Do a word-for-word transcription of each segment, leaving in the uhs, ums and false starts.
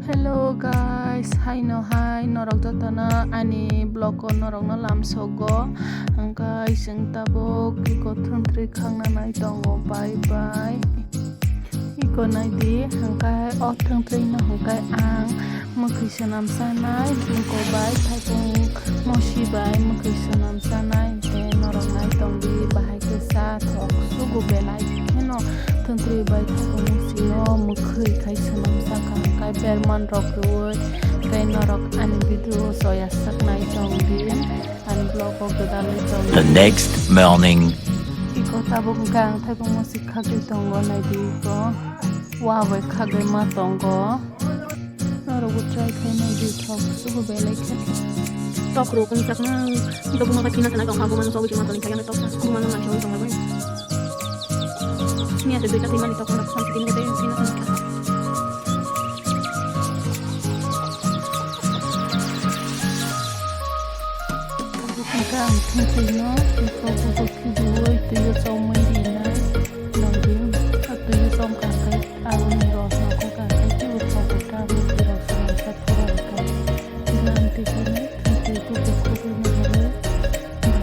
Hello guys, haino hai norok jotono ani vlog o norokno lamsogo. Hwnkhe chwng tabuk iko thwngthwrwi khakna nai tongo, bye bye. Iko naidi, hwnkhe o thwngthwrwino hwnkhe ang mwkhwi swnam chanai, bwkok bai, thaipung mosi bai mwkhwi swnam chanai, hwnkhe norok nai tongdi, bahai khe cha thok sugo belai kheno thwngthwrwi bai thaipung mosino mwkhwi khai swnam chakha, hwnkhe berman rok rwui, tei norok ani video o choya sak nai tongdi. Ani vlog o gwdalwi tong. The next morning. Iko tabuk hwnkhe ang thaipung mosi khagwi tongo, naidi iko. Wa bai khagwi ma tongo. Norokbo try khai naidi, thok sugo belai khe. Tok rok wng chakna, iko buma bai phina sanai tongkha, buma no chogwi tongma tongkha, yang tok sa, buma no naisogwi tongkha bai. Miya se duita tinmani tok rok, samsi tini khe tei phina sanai kha. Hwnkhe ang thwngthwino twi kok kok khibiui twiyo chomwi rinai nangdi. A twiyo chomkha hwnkhe aboni rosno khokha hwnkhe teibo thok wngkha, bwtwi rok swnamsa phuru wngkha. Tini ang twi khe thwngthwi kok kok khibiui nangdi.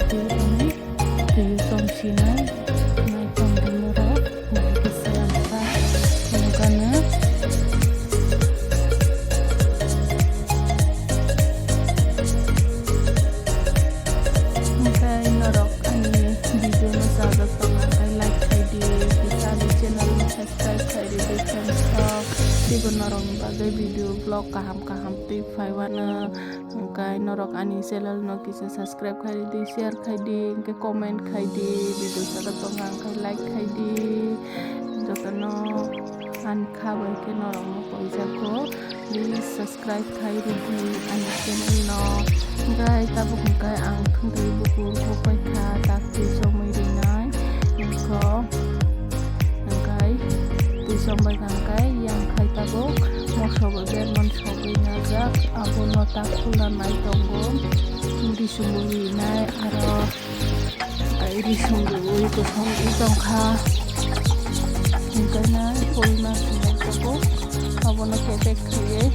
Twiyo tongwi, twiyo tongsinai, nai tongdi norok, nai kisa lamsa, tongkano. Hwnkhe norok ani video no chajak tongkha, hwnkhe like khaidi, kisa ani channel no subscribe khaidi, friends rok. Teibo norokni bagwi video vlog kaham kaham twi phaiwano. Hwnkhe norok ani channel no kisa subscribe khaidi, share khaidi, hwnkhe comment khaidi, video chajak tongkha hwnkhe like khaidi. Jotono ani kha bai khe norokno poijago, please subscribe khai rwdi ani channel no. Hwnkhe tabuk hwnkhe ang thwngthwi bukur kok bai kha, tak twi chomwi rinai. Hwnkhe hwnkhe twi chombai kha hwnkhe yang khai tabuk moso bo berman sogwi najak, abono ta khulna nai tongo. Ri sumui rinai aro ri sumui kosong wi tongkha. Hwnkhe na khulna sinai tabuk abono pack khaiwi.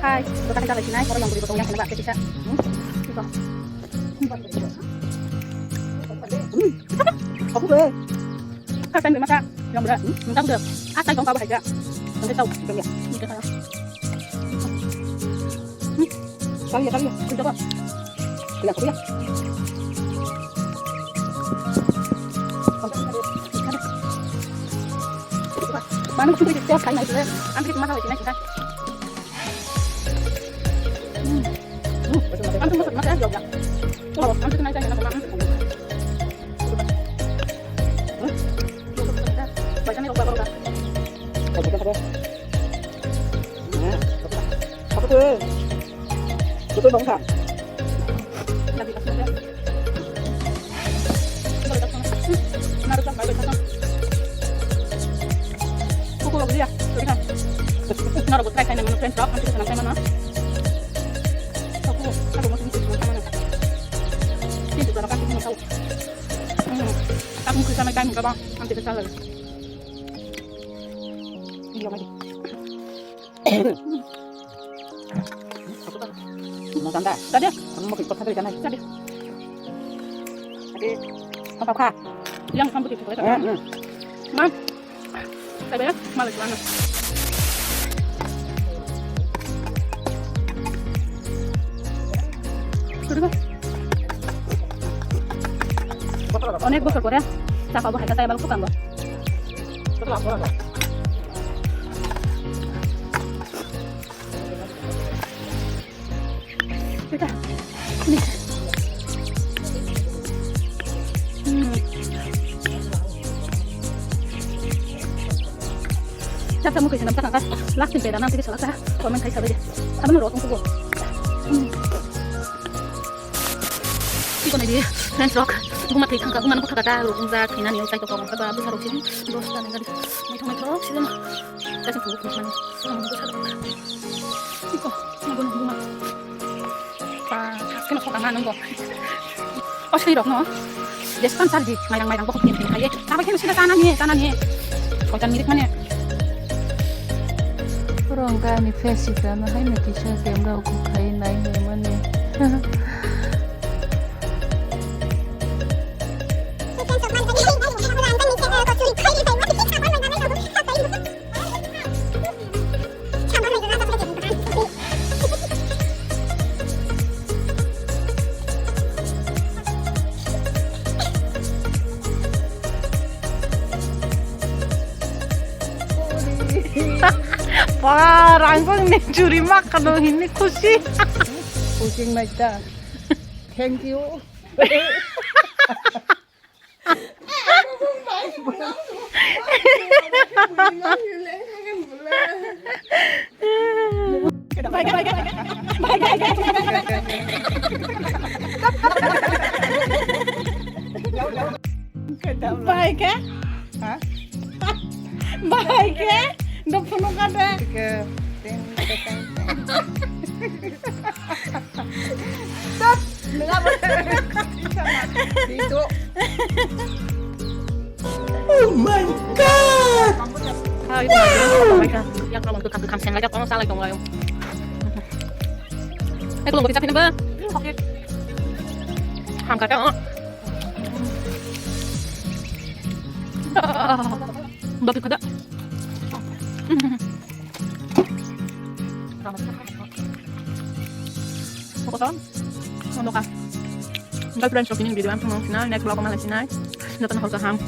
Hai, bukan kita lagi naik, orang yang beri potong yang kena pakai bisa. Hmm, itu. Hmm. Aku deh. First time masa yang berat. Hmm, entah udah. Asal kau kau bahagia. Nanti tahu. Gitu ya. Gitu kan. Hmm. Kali ya, kali ya. Udah kok. Kali ya, kali ya. Manu kuchuk kuchuk test khai nai sile. Ang kiri masa wajib nai sile. Hmm. Hmm. Ang tu masa masa ya ya. Oh, ang tu nai nai nai nai. Hmm. Baca ni roba roba. Apa tu? Apa tu bangsa? Kuku lagi ya, sorry kan. Naro buat kayak mana friends rock, nanti kita nanti mana? Kuku, aku mau sini sini mana? Sini juga kan sini tahu. Hmm, aku mau ke sana kan, enggak bang, nanti kita lagi. Iya lagi. Tadi. Tadi. Apa kah? Yang kamu di. Mam. Saya bayar, malah gimana? Sudah. অনেক বছর পরে চা খাবো, হালকা চা এবার খুব আনবো। Ita. Ini. Hmm. Chapsa mukwi swnam ta kangkha. Last ni peda nam tigi salasa. Comment khai sabai de. Abang ro tong kubo. Hmm. Iko nai di friends rok. Buma thai thangka, buma nang thangka ta ro ungjak khinani o chai to kong ba bwsa rok sini. Dos ta nang gari. Mai thong mai thong sini. Chasing thung thung mani. Ang bwsa rok. Iko, nang bono buma. Pa, keno khoka ma nang go. O swi rok no. Jespan sardi, mairang mairang bo khin khin khaye. Sabai khen sida chana niye, chana niye. Soitan mirik mane. Purong gani face ita no hai no kisa camera ko khai nai nai mane. Wah, rangkong ni churi mak kano hini khusi. Kucing naita. Thank you. Bai khe? Ha? Bai khe? Dok phunuk ka de. Tat, nang abo. Dito. Oh my God! Hai, wow! Yang kamu tuh kamu kamseng aja, kamu salah dong, ayo. Eh, kalau nggak bisa pindah, Bang. Sakit. Ham kata, oh. Bakit kada? Fokus on. Untuk ah. Enggak friends, ini video ang tongo sinai, next vlog ang malah sinai. Nonton ako sa ham.